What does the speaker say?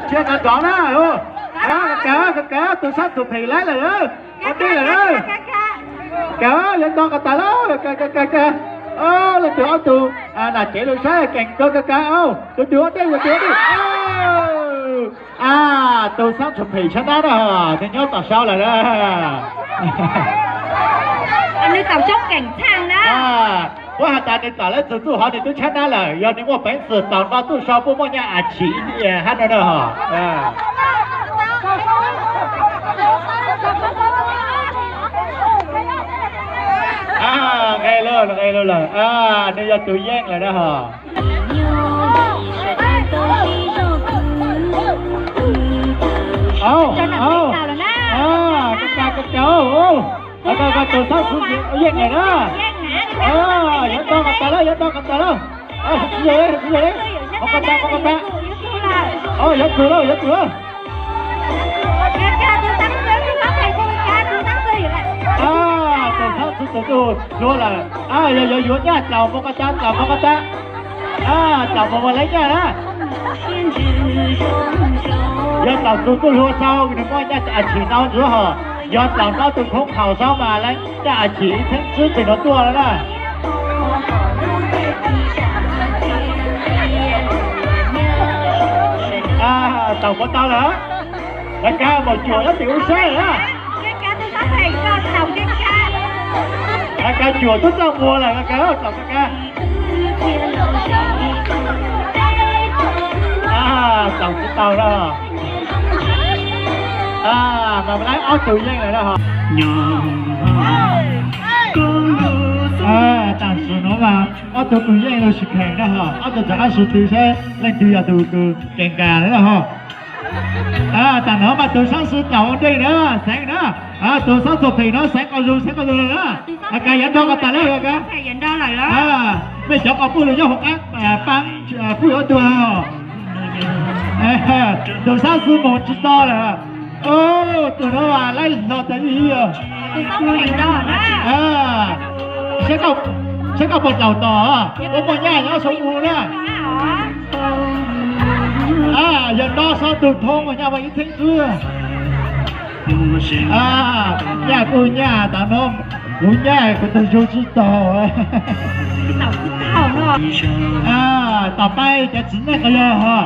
Tsiab nrov nrov na. Kav kav, tus sab txum phem laib lawm, ua ntej lawm. Kav, yuav nto ko tas lawm, kav kav kav. Leej twg ob tug nam tsev lus saib keem kawg kav kav. Tus twg ua ntej, tus twg ua ntej. A, tus sab txum phem sab nab na, nws nyob tom saud lawm na. Nws txaus sab keem txhaj na. Puab has tas nws txaus lawv txug txuj hov nws twb tshab nab lawm, yog nws muaj peev xwm txaus nto txuj sau puab muaj nyaj a tshim hab no na ho. Nqe lawm, nqe lawm, nws yog tus yeej lawm na ho. Au, au, ka ka ka ka, au, ka ka, tus sab xwb yeej lawm na. Yuav nto ko tas lawm, yuav nto ko tas lawm. Mus ko tas, mus ko tas. Yuav txug lawm, yuav txug lawm. Tus sab xwb tus tub hlub lawm. Yog yuav yuav nyaj txaus mus ko tas, txaus mus ko tas. Txaus mus ua lawv nyaj na. Yog txaus txug tub hlub sau nws muaj nyaj a tshim ntau ntsuav hos, yog txaus nto tus khoob khaus sau mas lawv nyaj a tshim ib txheeb tsib teg nuav tuaj lawm na. Txaus mus tau lawm. Kav kav, mus cuam nyob tim ub saib lawm na. Kav cuam tub txaj muag lawm, kav kav, txaus kav kav. Txaus tsis tau na. Mas lawv ob tug yeej lawm na ho. Tam sim nuav mas ob tug kws yeej lug sis kheem na ho, ob tug rov qab sib tw saib leej twg yog tus kws keem kas lawm na ho. Tam nuav mas tus sab xwb txaus ua ntej na, xeev na. Tus sab txuas phem no xeev qau zug, xeev qau zug lawm na. Kav kav, yuav nto ko tas lawm, kav kav. Mej cov qau puj lug nyob huv qab paab puj yuav tuag. Tus sab xwb moog tsis tau lawm. Tus nuav mas laib hlo tas ib yam. Saib koj puas txaus tos, puab muaj nyaj nyob sau u na. Yog nto sau tug thoob mas nyaj muaj ib txheeb xwb. Nyaj kuj nyaj, tas nuav kuv nyaj kuv tug zug tsis taug. Tom pab cov txiv neej qhov yog ho.